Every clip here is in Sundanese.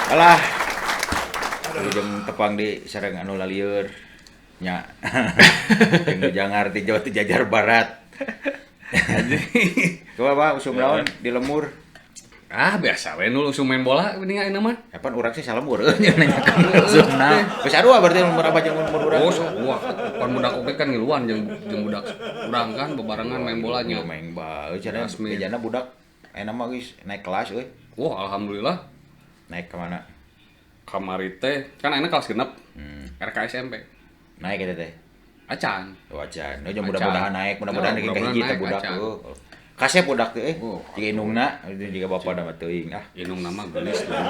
Alah. Ujung tepang di sareng anu lalieur nya. Jeung jangar ti Jawa ti Jajar Barat. Coba Pak, usum naon di lemur. Ah, biasa we nu usum main bola geuning ayeuna mah. Kapan urang sih salemur euy nanyakeun usum naon. Geus sarua berarti lemur apa jeung lemur urang. Oh, sarua. Pan budak oge kan ngiluan jeung jeung budak urang kan bebarengan main bolanya. Main bal. Cenah bejana budak ayeuna mah geus naik kelas euy. Wah, alhamdulillah. Naik ke mana? Kamari teh kan ayeuna kelas 6. RK SMP. Naik eta teh. Acan. Oh, acan. Oh, mudah-mudahan naik, mudah-mudahan naik ka hiji teh budak. Kasep budak teh euy. Jiga indungna, jiga bapana mah teuing ah. Indungna mah geulis dulu.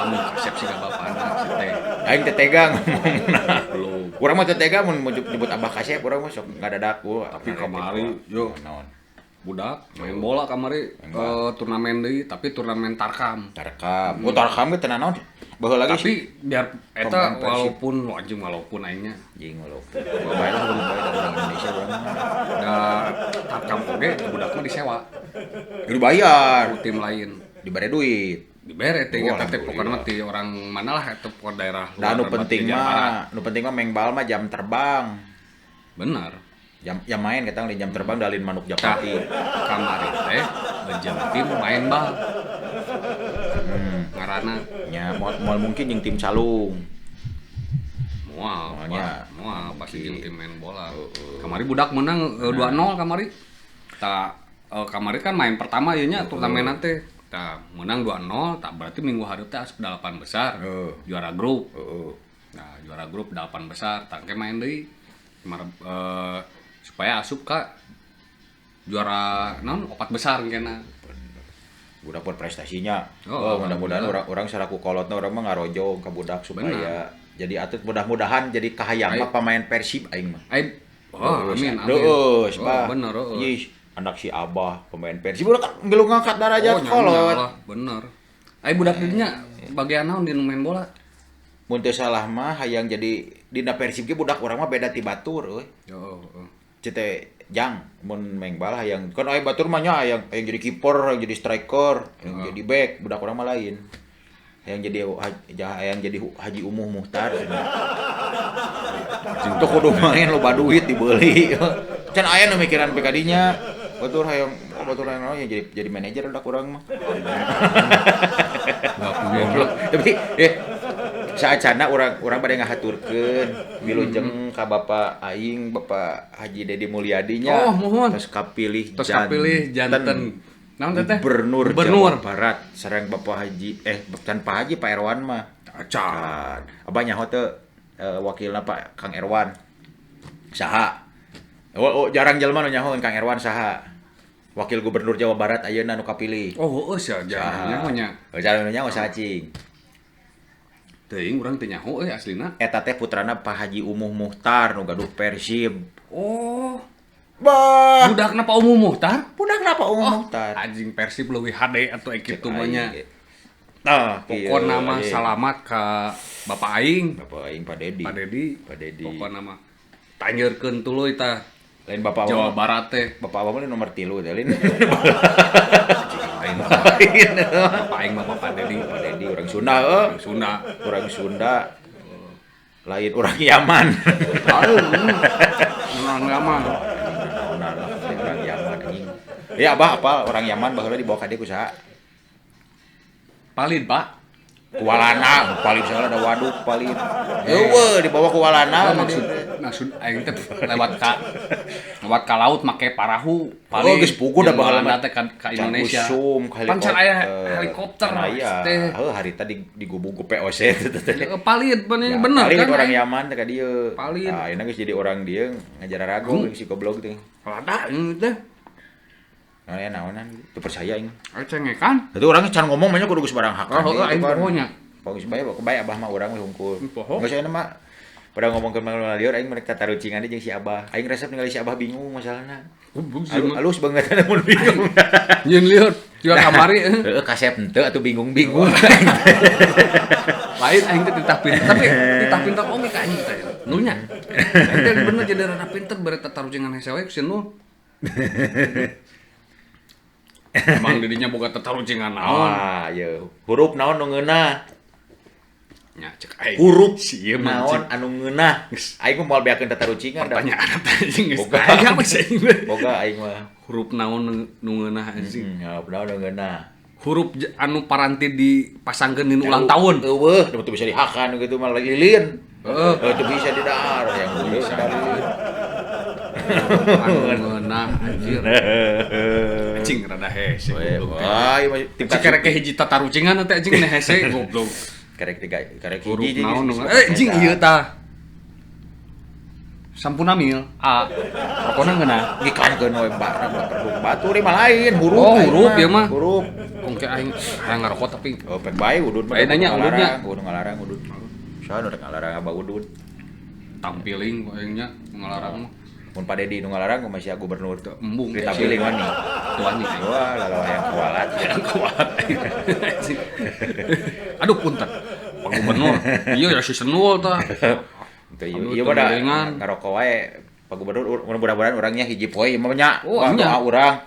Amun kasep siga bapana si teh. Aing teh tega ngomongna. Urang mah teh tega mun nyebut abah kasep urang mah sok ngadadak. Tapi kamari yo naon. Budak main bola kamari turnamen deui tapi turnamen tarkam. Tarkam. Oh, tarkam ge teu nanaon. Baheula lagi tapi biar eta walaupun anjing walaupun aingnya anjing walaupun. Bae lah urang bae da urang Indonesia urang mah. Da tarkam oge budak mah disewa. Dibayar. Ku tim lain. Dibere duit. Dibere teh eta teh pokona mah ti orang mana lah eta pokona daerah. Da nu penting mah, nu penting mah mengbal mah jam terbang. Benar. Jam main ketang di jam terbang dalin manuk Japati. Kamari teh bejam tim main bal. Ngaranna nya moal mungkin jeung tim calung. Moal, moal pasti jeung tim main bola. Kamari budak menang 2-0 kamari. Ta kamari kan main pertama ieu nya turnamen teh. Tah menang 2-0, tak berarti minggu hareup teh asup 8 besar. Juara grup. Nah, juara grup 8 besar, tangke main deui. Supaya asup ka juara naon 4 besar kena. Budak prestasinya. Oh, mudah-mudahan orang saraku kolotna urang mah ngarojong ka budak supaya benar. Jadi atlet mudah-mudahan jadi kahayang mah pemain Persib aing mah. Oh, amin amin. Terus, oh, bener heeh. Ih, anak si Abah pemain Persib udah kan geuleuh ngangkat darajat kolot. Lah, bener. Ai budak dinya bagian naon di main bola? Mun teu salah mah hayang jadi dina Persib ge budak urang mah beda ti batur euy. Heeh. Cete jang mun mengbal hayang kan aya batur mah nya hayang jadi kiper, hayang jadi striker, hayang jadi back, budak urang mah lain. Hayang jadi Haji Umuh Muhtar. Teu kudu main loba duit dibeli. Can aya nu mikiran pe kadinya. Batur hayang batur hayang jadi manajer budak urang mah. Tapi saacana urang bade ngahaturkeun wilujeng ka Bapak aing Bapak Haji Dedi Mulyadi nya. Oh, mohon. Tos kapilih janten. Naon teh? Gubernur Jawa Barat sareng Bapak Haji bukan Pak Haji Pak Erwan mah. Acan. Abah nyaho teu wakilna Pak Kang Erwan. Saha? Oh, jarang jelema nu nyaho Kang Erwan saha. Wakil Gubernur Jawa Barat ayeuna nu kapilih. Oh, heueuh sia jarang nyaho nya. Jarang nyaho saha cing. Teuing urang teu nyaho euy aslina. Eta teh putrana Pak Haji Umuh Muhtar nu gaduh Persib. Oh. Bah. Budakna Pak Umuh Muhtar? Budakna Pak Umuh Muhtar. Anjing Persib leuwih hade atuh kitu mah nya. Tah, pokona mah salamat ka Bapak aing. Bapak aing Pak Dedi. Pak Dedi. Pak Dedi. Pokona mah tanyeurkeun tuluy tah. Lain Bapak Jawa Barat teh. Bapak abah mah nomor 3 teh lain. Lain Bapak aing mah Bapak Dedi. Pak Dedi orang Sunda heuh. Orang Sunda. Orang Sunda. Lain orang Yaman. Orang Yaman. Orang Yaman anjing. Ya Abah apal orang Yaman baheula dibawa ka dieu ku saha? Palid, Pak. Ku Walana, palid salah ada waduk palid. Eueuh dibawa ku Walana. Maksud aing teh lewat ka laut make parahu. Oh, geus puguh da baheula mah teh ka Indonesia. Pan can aya helikopter teh. Heuh harita digubug ku POC teh teh. Palid bener kan. Palid orang Yaman teh ka dieu. Palid. Ah, ayeuna geus jadi orang dieu ngajar rago si goblok teh. Lada teh. Nah, ya naonan teu percaya aing. Aing cengekan. Atuh urang can ngomong mah nya kudu geus barang hakan. Oh, aing poho nya. Poho geus bae, bae abah mah urang we hungkul. Geus ayeuna mah Pada ngomongkeun malah lieur aing mereka tarucingan jeung si Abah. Aing resep ningali si Abah bingung masalahna. Halus banget mun bingung. Nyeun lieur juga kamari. Heeh kasep henteu atuh bingung-bingung. Lain aing teh titah pinter tapi titah pinter oge ka anjing teh. Nu nya. Aing teh bener jadi rada pinter bere tatarucingan hese we ku si Nu. Emang didinya boga tatarucingan naon? Ah, ieu hurup naon nu ngeunah? Nya cek aing. Hurup naon anu ngeunah? Aing mah moal beakeun tatarucingan da. Pertanyaan anjing geus. Boga. Aing mah sih. Boga aing mah. Hurup naon nu ngeunah anjing? Hurup naon nu ngeunah? Hurup anu paranti dipasangkeun dina ulang tahun. Eueuh, teu bisa dihakan gitu mah lilin. Heeh, teu bisa didahar yang bisa lilin. Anu ngeunah anjir. Anjing rada hese goblok. Wah, ieu mah tingkat kerek hiji tatarucingan teh anjing hese goblok. Kerek tiga, kerek hiji anjing ieu tah. Sampunamil A. Rokona ngeunah. Ngiklankeun we barang produk batur mah lain huruf. Oh, huruf ieu mah. Huruf. Ongke aing hayang ngarokok tapi oh pek bae udud mah. Nanya ududnya. Kudu ngalarang udud. Saha nu rek ngalarang abah udud? Tampiling ku aing nya ngalarang mah. Mun Pak Dedi nu ngalarang kumaha sia gubernur teu embung. Ditampiling wani. Tuani. Wah, lalawa yang kualat. Yang kualat. Aduh punten. Pak Gubernur, iya ya si Senul tah. Teu ieu mah da ngarokok wae Pak Gubernur mudah-mudahan orangnya hiji poe mah nya. Doa urang.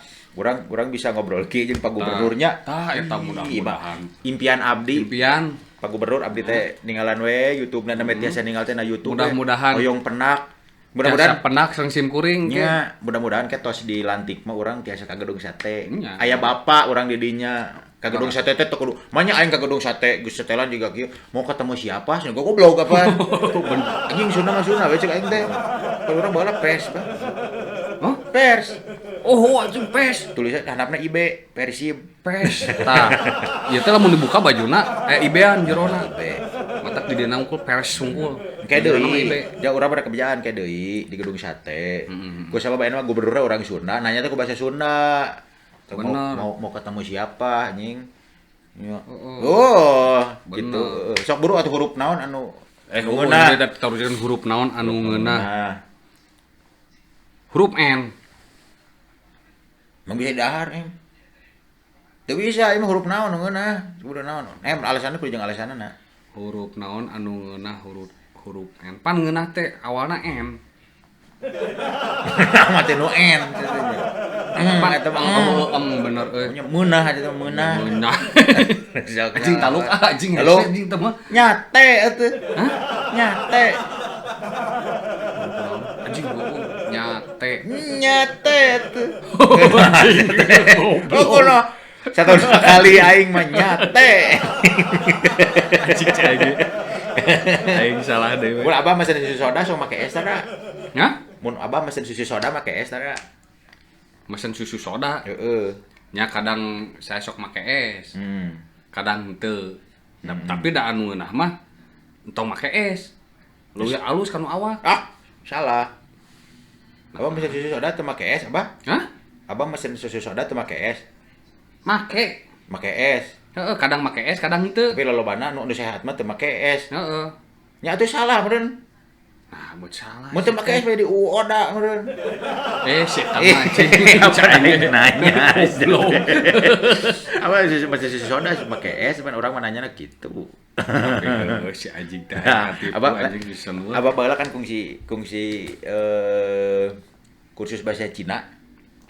Urang bisa ngobrol kieu jeung Pak Gubernurnya. Tah eta mudah-mudahan. Impian abdi. Impian Pak Gubernur abdi teh ninggalan we YouTube-na na tiasa ninggal teh na YouTube. Mudah-mudahan hoyong penak. Mudah-mudahan penak sareng sim kuring nya, mudah-mudahan ke tos dilantik mah urang tiasa ka gedung sate. Aya bapak urang di dinya. Ka gedung sate teh kudu. Manya aing ka gedung sate geus setelan juga kieu. Mau ketemu siapa? Cenah goblok apa? Anjing Sunda mah Sunda we cek aing teh. Kalau urang baheula pers, Bah. Hah? Pers. Oh, anjing pers. Tulisan handapna IB, Persib. Pers. Tah. Ieu teh lamun dibuka bajuna IB-an jerona. IB. Matak di dina unggul pers unggul. Kayak deui. Ja urang pada kebejaan kayak deui di gedung sate. Ku sabab ayeuna mah gubernurna urang Sunda, nanya teh ku bahasa Sunda. Mau ketemu siapa anjing? Ya. Oh, gitu. Sok buru atuh huruf naon anu ngeunah. Taruhkeun huruf naon anu ngeunah. Huruf N. Emang bisa dahar, em. Teu bisa, emang huruf naon nu ngeunah. Kudu naon. Em alasanna kudu jeung alasanna. Huruf naon anu ngeunah huruf N. Pan ngeunah teh awalna N. Mate nu N pan eta mah em bener euy. Meunah eta mah meunah. Meunah. Anjing taluk anjing anjing teh mah. Nyate atuh. Hah? Nyate. Anjing nyate. Nyate atuh. Oh, no. Satu kali aing mah nyate. Anjing cai. Aing salah deui. Mun abah mesen susu soda sok make es tara. Hah? Mun abah mesen susu soda make es tara. Mesen susu soda? Heeh. Nya kadang saya sok make es. Kadang henteu. Tapi da anu ngeunah mah entong make es. Leuwih alus kanu awak. Ah, salah. Abah mesen susu soda teu make es, Abah? Hah? Abah mesen susu soda teu make es. Make. Make es. Heeh, kadang make es, kadang henteu. Tapi lolobana nu sehat mah teu make es. Heeh. Nya atuh salah meureun. Nah, buat salah. Mun teu make es we di uoda meureun. Eh, si eta mah anjing. Nanya. Goblok. Apa mesen susu soda make es, cuman urang mah nanyana kitu. Si anjing teh. Abah abah baheula kan kungsi kursus bahasa Cina.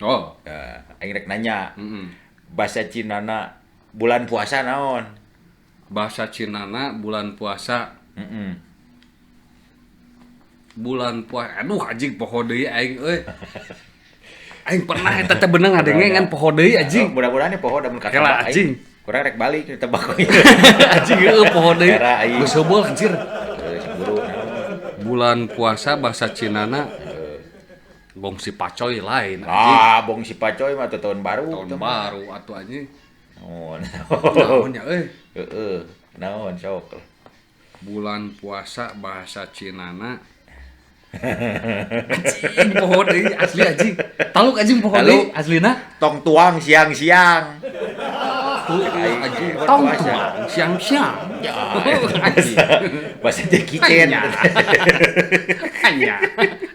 Oh. Aing rek nanya. Bahasa Cinana bulan puasa naon? Bahasa Cinana bulan puasa. Bulan puasa. Aduh anjing poho deui aing euy. Aing pernah eta teh bener ngadenge ngan poho deui anjing. Mudah-mudahan poho da mun katebak anjing. Kurang rek balik ditebak. Anjing heueuh poho deui. Geus heubeul anjir. Bulan puasa bahasa Cinana Bong si Pacoy lain anjing. Ah, Bong si Pacoy mah tahun baru. Tahun baru atuh anjing. Naon. Naon nya euy. Heeh. Naon sok. Bulan puasa bahasa Cinana. Anjing poho deui asli anjing. Taluk anjing poho deui aslina. Tong tuang siang-siang. Oh, Anjing tong tuang siang-siang. Ya. Bahasa Jackie Chan. Hanya.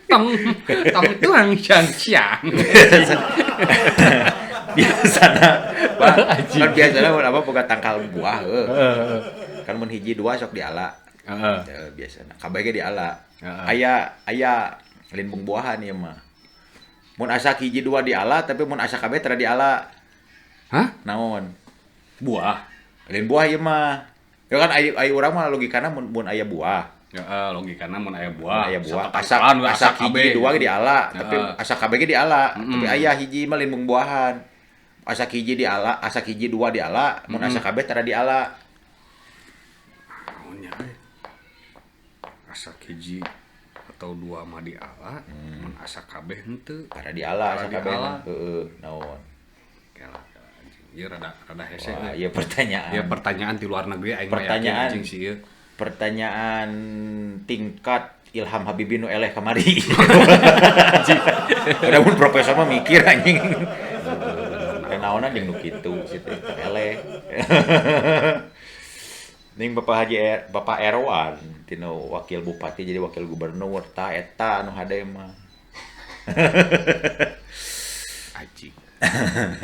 Tong tong tuang siang-siang. Biasana Pak, kan biasana mun apa boga tangkal buah heuh. Kan mun hiji dua sok diala. Heeh. Biasana kabeh ge diala. Aya aya limbung buahan ieu mah. Mun asak hiji dua diala tapi mun asak kabeh tara diala. Hah? Naon? Buah. Lain buah ieu mah. Ya kan aya urang mah logikana mun aya buah. Heeh, logikana mun aya buah. Aya buah asak asak hiji dua ge diala, tapi asak kabeh ge diala, tapi aya hiji mah limbung buahan. Asak hiji diala, asak hiji dua diala, mun asak kabeh tara diala. Naon nya euy? Asak hiji atau dua mah diala, mun asak kabeh henteu. Tara diala asak kabeh. Heeh, naon? Kela anjing. Ieu rada rada hese. Ieu pertanyaan. Ieu pertanyaan di luar negeri aing mah yakin anjing sih ieu. Pertanyaan tingkat Ilham Habibie nu eleh kamari. Udah mun profesor mah mikir anjing. Naonan jeung nu kitu si teh eleh. Ning Bapak Haji Bapak Erwan tina wakil bupati jadi wakil gubernur ta eta anu hade mah. Anjing.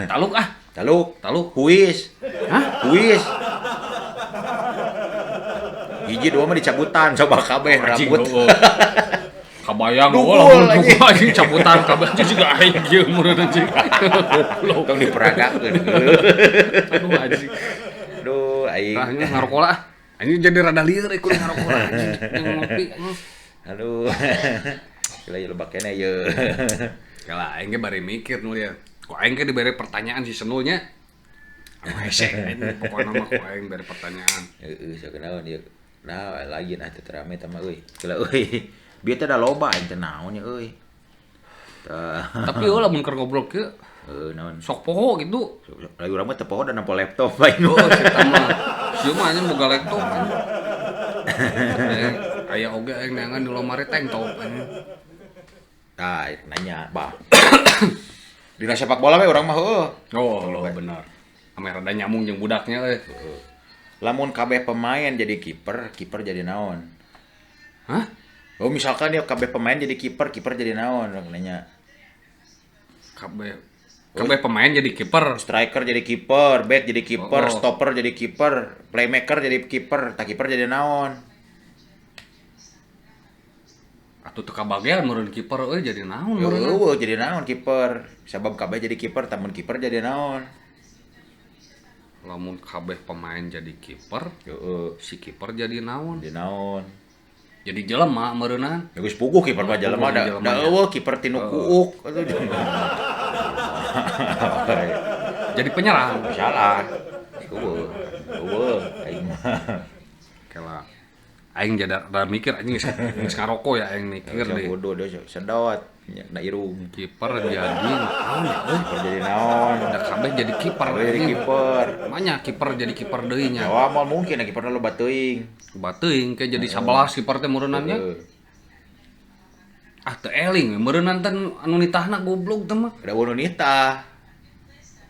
Taluk ah. Taluk, taluk kuis. Hah? Kuis. Hiji dua mah dicabutan coba kabeh rambut. Kabayang lamun anjing cabutan kabeh juga aing ieu meureun anjing. Goblok. Tong diperagakeun. Aduh anjing. Aduh aing. Tah nya ngarokok lah. Anjing jadi rada lieur ieu ngarokok lah anjing. Yang ngopi anjing. Aduh. Gila ieu lebak keneh ieu. Kala aing ge bari mikir nu ya. Ku aing ge dibere pertanyaan si Senulnya. Anu hese anjing pokona mah ku aing bere pertanyaan. Heeh, sakenaon ieu. Nah, lagi nah teu rame tah mah euy. Gila euy. Bieu teh da loba aing teh naon nya euy. Tapi euy lamun keur ngobrol kieu heuh naon. Sok poho gitu. Lagi urang mah teu poho da nempo laptop aing. Oh, si eta mah. Sieu mah anjing boga laptop anjing. Aya oge aing neangan di lomari tank top anjing. Tah, nanya, bah. Dina sepak bola we urang mah heueuh. Oh, bener. Ame rada nyambung jeung budaknya euy. Lamun kabeh pemain jadi kiper, kiper jadi naon? Hah? Oh misalkan ya kabeh pemain jadi kiper, kiper jadi naon nanya. Kabeh kabeh pemain jadi kiper, striker jadi kiper, back jadi kiper, stopper jadi kiper, playmaker jadi kiper, tak kiper jadi naon? Atuh teu kabagean meureun kiper euy jadi naon meureun. Eueuh jadi naon kiper? Sabab kabeh jadi kiper, tamun kiper jadi naon? Lamun kabeh pemain jadi kiper, si kiper jadi naon? Jadi naon? Jadi jelema meureunna. Ya geus puguh kiper mah jelema da eueuh kiper tinu kuuk. Jadi penyerang. Salah. Eueuh. Eueuh aing mah. Kela aing jadi rada mikir anjing geus ngaroko ya aing mikir deh. Bodoh sedot na irung. Kiper jadi naon ya euy? Kiper jadi naon? Da kabeh jadi kiper. Jadi kiper. Manya kiper jadi kiper deui nya. Wah, moal mungkin da kiperna loba teuing. Loba teuing ke jadi 11 kiper teh meureunnan nya. Ah teu eling meureunnan teh anu nitahna goblok teh mah. Da nu nitah.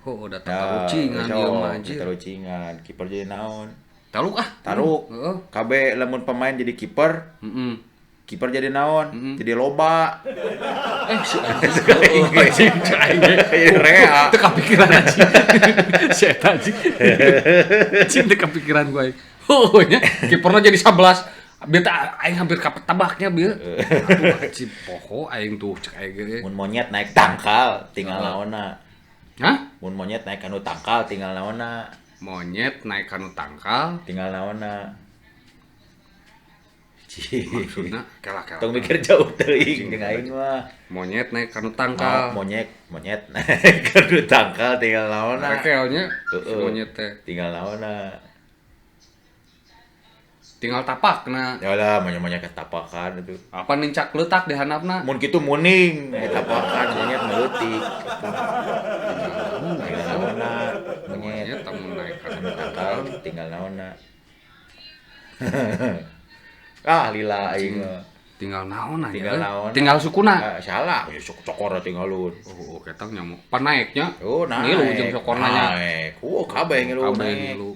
Oh, da tarucingan ieu mah anjir. Tarucingan, kiper jadi naon? Taruk ah. Taruk. Heeh. Kabeh lamun pemain jadi kiper. Heeh. Kiper jadi naon? Jadi loba. Si anjing. Anjing rea. Teu kapikiran anjing. Si eta anjing. Anjing teu kapikiran gua. Oh nya, kiperna jadi 11. Bieu teh aing hampir kapetabaknya bieu. Aduh anjing poho aing tuh cek aing ge. Mun monyet naik tangkal tinggal naonna. Hah? Mun monyet naik kanu tangkal tinggal naonna. Monyet naik kanu tangkal tinggal naonna. Maksudna kela-kela. Tong mikir jauh teuing jeung aing mah. Monyet naik kanu tangkal. Monyet, monyet naik kanu tangkal tinggal naonna. Rekelnya si monyet teh tinggal naonna. Tinggal tapakna. Ya lah, monyet-monyet ketapakan itu. Apa nincak leutak di handapna? Mun kitu muning, tapakan monyet meuletik. Tinggal naonna. Monyet tamun naik kanu tangkal tinggal naonna. Ah lila aing. Tinggal naon aja. Tinggal naon. Tinggal sukuna. Salah, ya sok cokor tinggalun. Oh, ketang nyamuk. Pan naeknya. Oh, naek. Ngilu jeung cokorna nya. Naek. Oh, kabeh ngilu. Kabeh ngilu.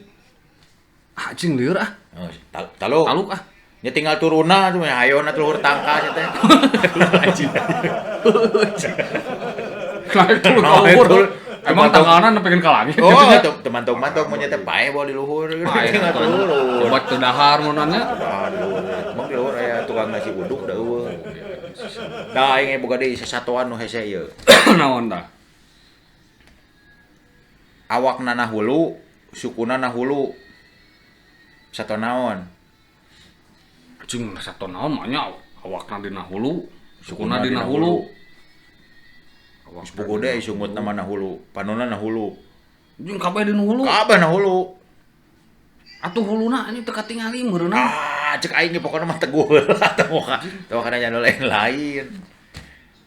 Ah, anjing lieur ah. Taluk. Taluk ah. Nya tinggal turunna tuh hayona luhur tangka nya teh. Anjing. Naek turun ka luhur. Emang tangkalan pengen ke langit. Oh, teman-teman mau nyetek pae bawa di luhur. Tinggal turun. Obat teu dahar mun nya. Emang di luhur aya tukang nasi uduk da eueuh. Da aing boga deui sasatoan nu hese ieu. Naon tah? Awakna na hulu, sukuna na hulu. Sato naon? Anjing sato naon mah nya awakna dina hulu, sukuna dina hulu. Geus bogo deui sungutna mah na hulu, panonna na hulu. Jeung kabeh dina hulu. Kabeh na hulu. Atuh huluna anjing teu katingali meureunna. Ah, cek aing ge pokona mah teguh heula teh moka. Teu kana nya lain-lain.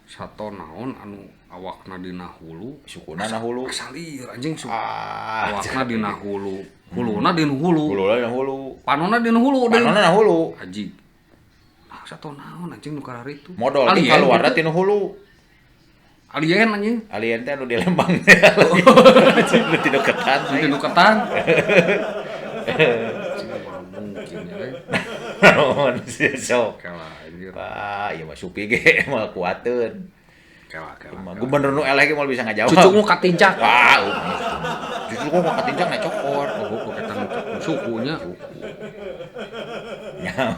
Sato naon anu awakna dina hulu, sukuna na hulu. Asa lieur anjing suku. Awakna dina hulu, huluna dina hulu. Huluna dina hulu. Panonna dina hulu deui. Panonna na hulu. Anjing. Nah, sato naon anjing nu kararitu. Modol teh kaluarna tina hulu. Alien anjing. Alien teh anu di Lembang. Nu ti deketan. Nu ti deketan. Mungkin ya. Naon sih sok. Kalah anjir. Wah, ieu mah supi ge moal kuateun. Kalah. Gubernur nu eleh ge moal bisa ngajawab. Cucungmu katincak. Wah, cucungmu katincak na cokor. Oh, ketang sukunya.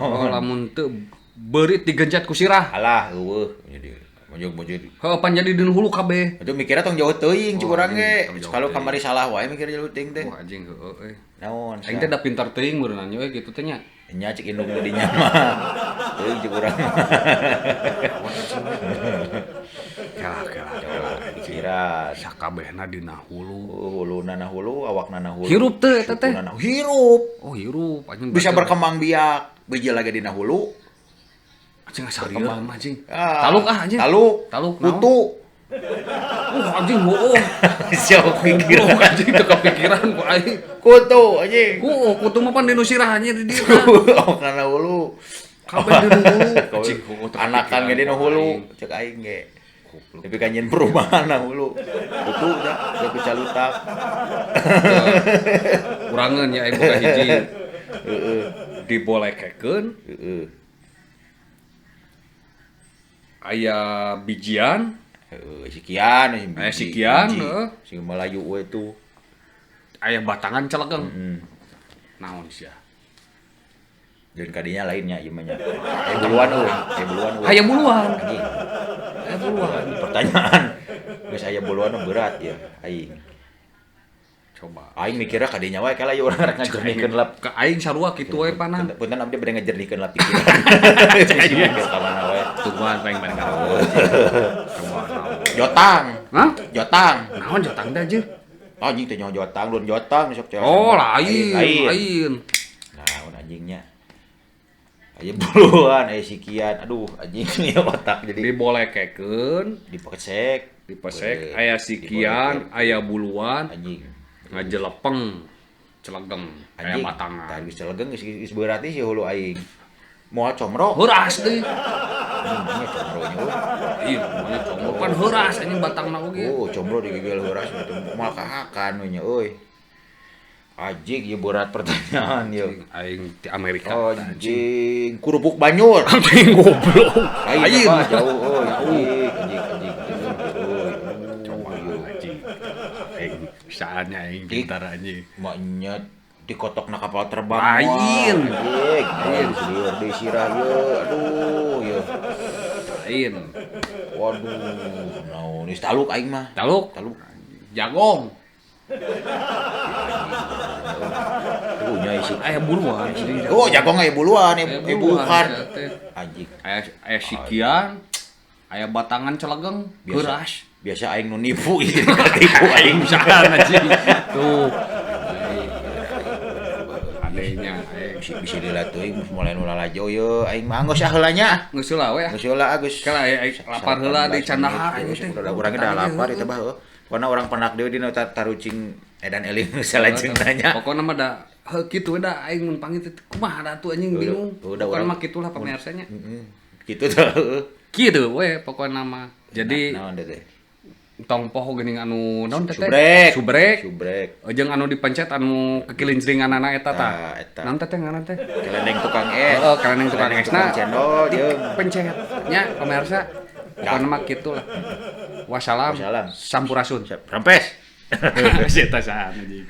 Oh, lamun teu beurit digenjat ku sirah. Alah, eueuh jadi mojok-mojok. Heuh, pan jadi dina hulu kabeh. Itu mikirnya tong jauh teuing cuk urang ge. Kalau kamari salah wae mikirnya jauh teuing teh. Wah, anjing heueuh euy. Naon? Aing teh da pintar teuing meureunna we kitu teh nya. Nya cek indung di nya mah. Teuing cuk urang. Kalah. Pikiran sakabehna dina hulu. Huluna na hulu, awakna na hulu. Hirup teh eta teh. Hirup. Oh, hirup anjing. Bisa berkembang biak. Biji lagi dina hulu. Anjing asa lieur mah anjing. Taluk ah anjing. Taluk. Kutu. Anjing heueuh. Siapa pikiran anjing teu kepikiran ku aing. Kutu anjing. Kutu mah pan dinu sirah anjing di dieu. Oh, kana hulu. Kabeh dinu hulu. Anjing anakan ge dinu hulu, cek aing ge. Tapi kan nyen perumahan na hulu. Kutu dah, ku calutak. Kurangeun nya aing boga hiji. Heeh. Dibolekekeun. Heeh. Aya bijian, sikian, aya sikian, heeh. Sing Melayu we tuh. Aya batangan celegeng. Naon sia? Dan kadinya lainnya ieu mah nya. Aya buluan euy, aya buluan euy. Aya buluan. Anjing. Aya buluan. Pertanyaan. Geus aya buluan berat ya aing. Coba. Aing mikirna kadinya wae kala ieu urang rek ngajernihkeun lap. Ka aing sarua kitu wae panan. Punten abdi bade ngajernihkeun lap pikiran. Mikir ka mana wae. Tungguan paling bade ngarawoh. Coba naon. Jotang. Hah? Jotang. Naon jotang teh anjir? Anjing teh nyaho jotang, lun jotang sok teh. Oh, lain, lain. Naon anjingnya? Aya buluan, aya sikian. Aduh, anjing ieu otak jadi dibolekekeun, dipesek, dipesek, aya sikian, aya buluan, anjing. Ngajelepeng celegeng aya batangan. Tah geus celegeng geus beurati si hulu aing. Moal comro. Heuras deui. Anjing comro nya euy. Ih, moal comro pan heuras anjing batangna oge. Oh, comro digigel heuras gitu. Moal kahakan we nya euy. Anjing ieu berat pertanyaan ieu. Aing di Amerika. Anjing kerupuk banyur. Anjing goblok. Aing jauh euy. Anjing anjing. Coba anjing. Aing saatnya aing pintar anjing. Maknya dikotokna kapal terbang. Lain. Anjing, lieur deui sirah ieu. Aduh, ieu. Lain. Waduh, naon geus taluk aing mah. Taluk? Taluk. Jagong. Punya isi. Aya buluan. Oh, jagong aya buluan, aya bukan. Anjing. Aya sikian, aya batangan celegeng, heuras. Biasa aing nu nipu ieu katipu aing misalkan anjing. Tuh. Anehnya aing bisa dilatih mulai nu lalajo ye aing mah geus ah heula nya. Geus heula we. Geus heula geus. Kala aya lapar heula di candahar aing teh. Urang ge da lapar eta bah heuh. Karena orang penak deui dina tarucing edan eling nu salajengna nya. Pokona mah da heuh kitu we da aing mun panggil teh kumaha da atuh anjing bingung. Pokona mah kitulah pamirsa nya. Heeh. Gitu tuh. Kitu we pokokna mah. Jadi Naon teh? Tong poho geuning anu naon teh? Subrek. Subrek. Subrek. Jeung anu dipencet anu kekilincringanana eta tah. Tah, eta. Naon teh ngaran teh? Kelendeng tukang es. Heeh, kelendeng tukang esna. Cendol jeung Pencet nya pemirsa. Pokokna mah kitu lah. Wassalam. Wassalam. Sampurasun. Rampes. Si eta saha anjing.